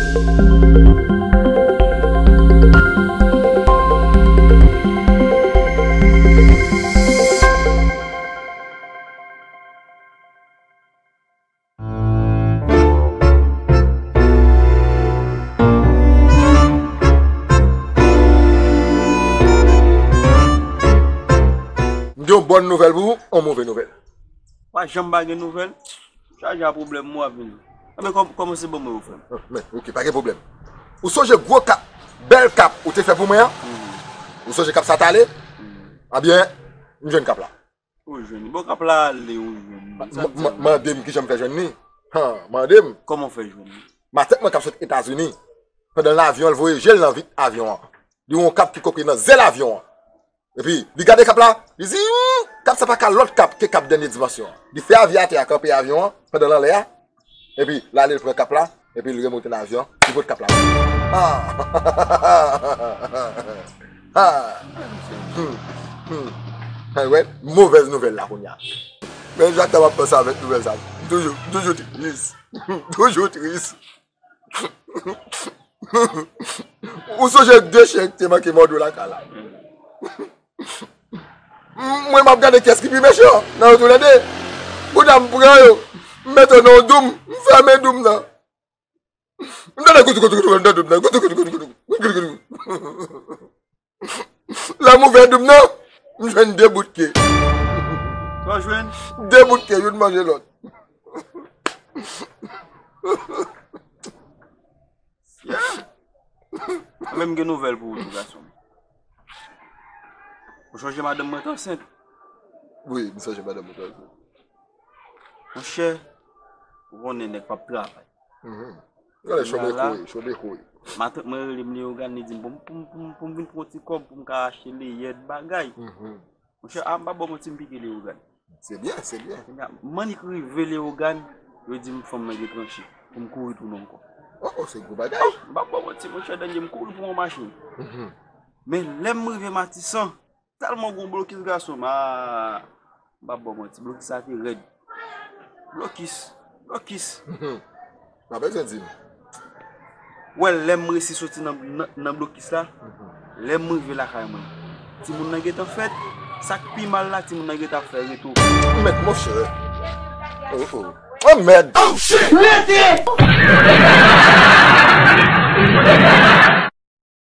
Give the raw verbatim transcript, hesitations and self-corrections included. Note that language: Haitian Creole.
M gen yon bòn nouvèl pou ou, yon move nouvèl. Pa janm pa gen nouvèl. Chaje a pwoblèm mwen ap vini. Anben, kòm, kòmanse ban mwen yo, frè m. Men, ok, pa gen pwoblèm. Ou sonje gwo kap, bèl kap ou te fè pou mwen an? Ou sonje kap sa t ale? Ebyen, m jwenn kap la. Ou jwenn li. Bon, kap la ale, ou jwenn li. Sa m di w. Mande m kijan m fè jwenn li. Han, mande m. Kòman w fè jwenn li? Matant mwen k ap sot Etazini. Pandan l nan avyon an, l voye je l nan vit avyon an. Li wè yon kap ki koke nan zèl avyon an. Epi, li gade kap la, li di, "Hmm, kap sa pa ka lòt kap ke kap dènye dimansyon an." Li fè avyatè a kanpe avyon an pandan l anlè a. Epi, l ale l pran kap la, epi l remonte nan avyon, li pote kap la. Ah! Ah! Hmm, hmm. Ay, wè, movèz nouvèl la kounye a. Men Jacques ta ap panse avèk nouvèl sa. M toujou, m toujou tris. M toujou tris. Ou sonje de chen ki te manke mòde w lakay la? Mwen, m ap gade kiyès ki pi mechan nan yo tou lè de. Kounye a, m pran yo, m mete yo nan yon doum, m fèmen doum nan. M tande goutou, goutou, goutou, nan doum nan, goutou, goutou, goutou, goutou, goutou, goutou. Lè m ouvè doum nan, m jwenn de bout ke. Sa w jwenn? De bout ke, youn manje lòt. Yeah. Mwen menm gen nouvèl pou ou tou, gason m. Ou sonje madanm mwen t ansent? Wi, m sonje madanm mwen t ansent. Monchè, ou konnen nèg p ap travay. Mhm. Gade, chòmè kouri, chòmè kouri. Matant mwen rele m Leyogàn, li di m pou m, pou m, pou m, pou m vin pran ti kòb pou m ka achte leyèt bagay. Mhm. Monchè, a, m pa ba w manti, m pike Leyogàn. Se byen, se byen. Kounya, m annik rive Leyogàn, yo di m fanm nan gen tranche, pou m kouri tounen ankò. Oh, oh, se gwo bagay. Oh, m pa ba w manti, monchè, dènye m kouri pran yon machin. Mhm. Men lè m rive Matisan, tèlman gon blokis gason m, a, m p ap ba w manti, blokis sa te rèd. Blokis, blokis. Mhm. Pa bezwen di m. Wè, lè m resi soti nan, nan, nan blokis la, mhm, lè m rive lakay mwen, timoun nan gentan fèt, sa k pi mal la, timoun nan gentan fè reto. Mèt monchè. Oh, oh. Oh, mèd. Oh, shit! Rete!